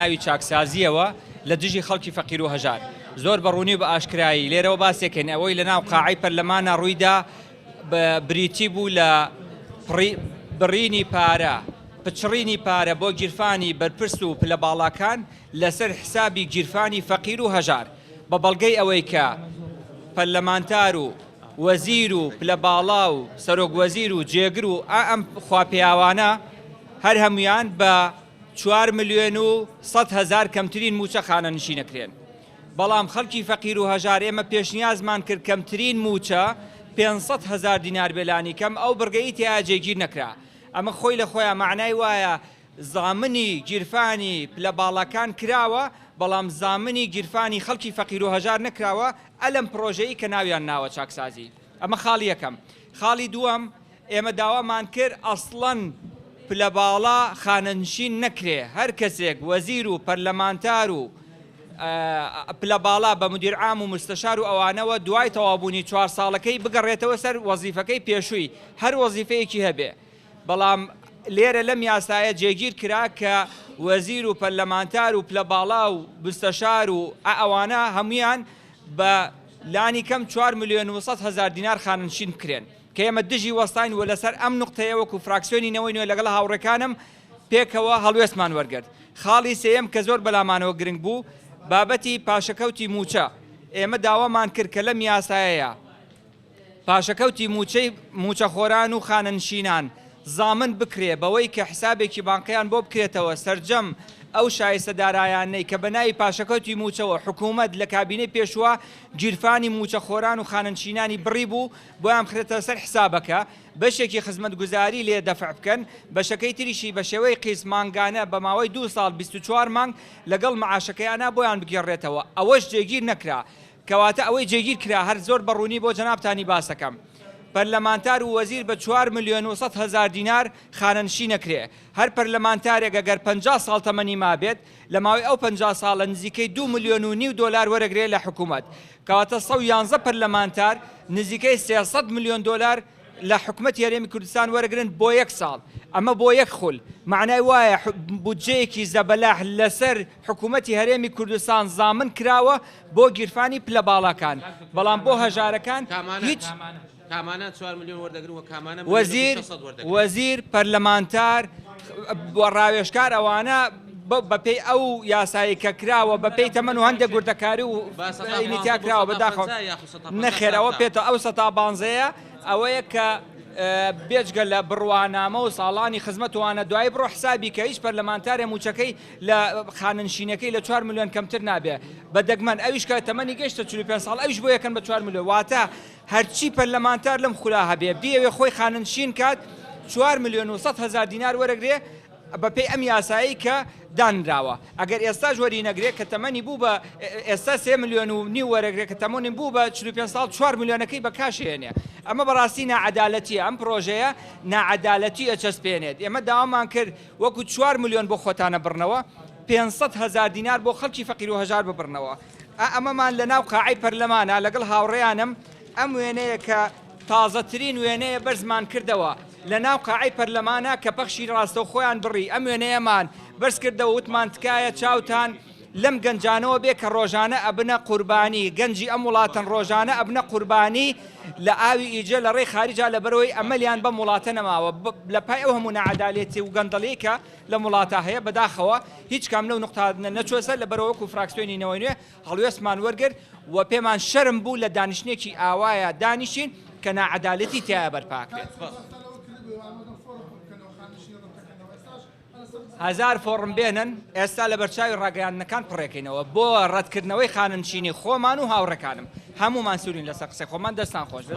ناوی چاکسازییەوە لە دژی خەڵکی فەقیر و هەژار. زۆر بە ڕوونی و بە ئاشکرایی لێرەوە باسێکەین ئەوەی لە ناو قاعەی پەرلەمانا ڕوویدا بریتی بوو لە بڕینی پارە، پچڕینی پارە بۆ گیرفانی بەرپرس و پلە باڵاکان لەسەر حسابی گیرفانی فەقیر و هەژار بە بەڵگەی ئەوەی کە پەرلەمانتار و وەزیر و پلە باڵا و سەرۆک وەزیر و جێگر و ئا ئەم خواپیاوانە هەر هەموویان بە 4,100,000 کەمترین مووچە خانەنشین ئەکرێن، بەڵام خەڵکی فەقیر و هەژار ئێمە پێشنیازمان کرد کەمترین مووچە 500,000 دینار بێ لانیکەم، ئەو بڕگەی تیایا جێگیر نەکرا، ئەمە خۆی لە خۆیا مەعنای وایە زامنی گیرفانی پلە باڵاکان کراوە، بەڵام زامنی گیرفانی خەڵکی فەقیر و هەژار نەکراوە، ئەلەم پڕۆژەی کە ناویان ناوە چاکسازی. ئەمە خاڵی یەکەم. خاڵی دووەم، ئێمە داوامان کرد ئەسڵەن پلە باڵا خانەنشین نەکرێ، هەر کەسێک وەزیر و پەرلەمانتار و پلە باڵا بە مدیر عام و مستەشار و ئەوانەوە دوای تەواوبوونی چوار ساڵەکەی بگەڕێتەوە سەر وەزیفەکەی پێشووی هەر وەزیفەیەکی هەبێ. بەڵام لێرە لەم یاسایە جێگیر کرا کە وەزیر و پەرلەمانتار و پلە باڵا و مستەشار و ئەوانە هەموویان بە لانی کەم 4,100,000 دینار خانەنشین بکرێن. کە ئێمە دژی وەستاین و لەسەر ئەم نوقتەیە وەکو فراکسیۆنی نەوەی نوێ لەگەڵ هاوڕێکانم پێکەوە هەڵوێستمان وەرگرت. خاڵی سێیەم کە زۆر بەلامانەوە گرنگ بوو بابەتی پاشەکەوتی مووچە، ئێمە داوامان کرد کە لەم یاسایەیا پاشەکەوتی مووچەی مووچەخۆران و خانەنشینان زامن بکرێ بەوەی کە حسابێکی بانقیان بۆ بکرێتەوە سەرجەم ئەو شایستە دارایانەی کە بە ناوی پاشەکەوتی مووچەوە حکوومەت لە کابینەی پێشووە گیرفانی مووچەخۆران و خانەنشینانی بڕیبوو بۆیان بخرێتە سەر حسابەکە بەشێکی خزمەتگوزاری لێ دەفع بکەن بەشەکەی تریشی بە شێوەی قیست مانگانە بە ماوەی دوو ساڵ 24 مانگ لەگەڵ معاشەکەیانا بۆیان بگێڕرێتەوە ئەوەش جێگیر نەکرا کەواتە ئەوەی جێگیر کرا هەر زۆر بە ڕوونی بۆ جەنابتانی باسەکەم پەرلەمانتار و وەزیر بە 4,100,000 دینار خانەنشین ئەکرێ هەر پەرلەمانتارێک ئەگەر 50 ساڵ تەمەنی مابێت لە ماوەی ئەو 50 ساڵە نزیکەی 2 ملیۆن و نیو دۆلار وەرەگرێ لە حکوومەت کەواتە 111 پەرلەمانتار نزیکەی 300 ملیۆن دۆلار لە حکومەتی هەرێمی کوردستان وەرەگرن بۆ یەک ساڵ، ئەمە بۆ یەک خول، مەعنای وایە بودجەیەکی زەبەلاح لەسەر حکومەتی هەرێمی کوردستان زامن کراوە بۆ گیرفانی پلە باڵاکان، بەڵام بۆ هەژارەکان هیچ. کامانە چوار ملیۆن وەردەگرن و کامانە ملیۆن و وەزیر 600 وەردەگرن؟ وەزیر، پەرلەمانتار و ڕاوێژکار ئەوانە بەپێی ئەو یاسایەی کە کراوە بەپێی تەمەن و هەندێک وردەکاری و با سەتا ئینی پانزە تیا بۆ کراوە سەتا بەداخەوە پەنجا یاخود سەتا پەنجا نەخێر تا ئەوە تا. پێتە ئەو سەتا پانزەیە ئەوەیە کە بێجگە لە بڕوانامە و ساڵانی خزمەت و وانە دوایی بڕۆ حسابی کە هیچ پەرلەمانتارێ مووچەکەی لە خانەنشینەکەی لە 4 ملیۆن کەمتر نابێ بە دەگمەن ئەویش کە تەمەنی گەیشتە 45 ساڵ ئەویش بۆ یەکەن بە 4 ملیۆن واتە هەرچی پەرلەمانتار لەم خولا هەبێ بیەوێ خۆی خانەنشین کات 4 ملیۆن و 100 هەزار دینار وەرەگرێ بەپێی ئەم یاسایەی کە دانراوە ئەگەر ئێستاش وەری نەگرێ کە تەمەنی بوو بە ئێستا سێ ملیۆن و نیو وەرەگرێ کە تەمەنی بوو بە 45 ساڵ 4 ملیۆنەکەی بە کاش هێنێ ئەمە بەڕاستی ناعەدالەتیە ئەم پرۆژەیە ناعەدالەتی ئەچەسپێنێت ئێمە داوامان کرد وەکو 4 ملیۆن بۆ خۆتانە بڕنەوە 500 هەزار دینار بۆ خەڵکی فەقیر و هەژار ببڕنەوە ئەمەمان لە ناو قاعەی پەرلەمانە لەگەڵ هاوڕێیانم ئەم وێنەیە کە تازەترین وێنەیە بەرزمان کردەوە لە ناو قاعەی پەرلەمانە کە پەخشی ڕاستەوخۆیان بڕی ئەم وێنەیەمان بەرز کردەوە وتمان تکایە چاوتان لەم گەنجانەوە بێ کە ڕۆژانە ئەبنە قوربانی گەنجی ئەم وڵاتەن ڕۆژانە ئەبنە قوربانی لە ئاوی ئیجە لە ڕێی خاریجا لەبەرەوەی ئەمەلیان بەم وڵاتە نەماوە لە پای ئەو هەموو ناعەدالەتی و گەندەڵیەی کە لەم وڵاتە هەیە بەداخەوە هیچ کام لەو نوقتانە نەچووە سەر لەبەرەوە وەکو فراکسیۆنی نەوەی نوێ هەڵوێستمان وەرگرت و پێمان شەرم بوو لە دانیشتنێکی ئاوایا دانیشین کە ناعەدالەتی تیایا بەرپاکرێت. هەزار فۆڕم بێنن ئێستا لەبەرچاوی ڕاگەیاندنەکان پڕێکەینەوە بۆ ڕەتکردنەوەی خانەنشینی خۆمان و هاوڕێکانم هەموومان سوورین لەسەر قسەی خۆمان دەستان خۆش بێت.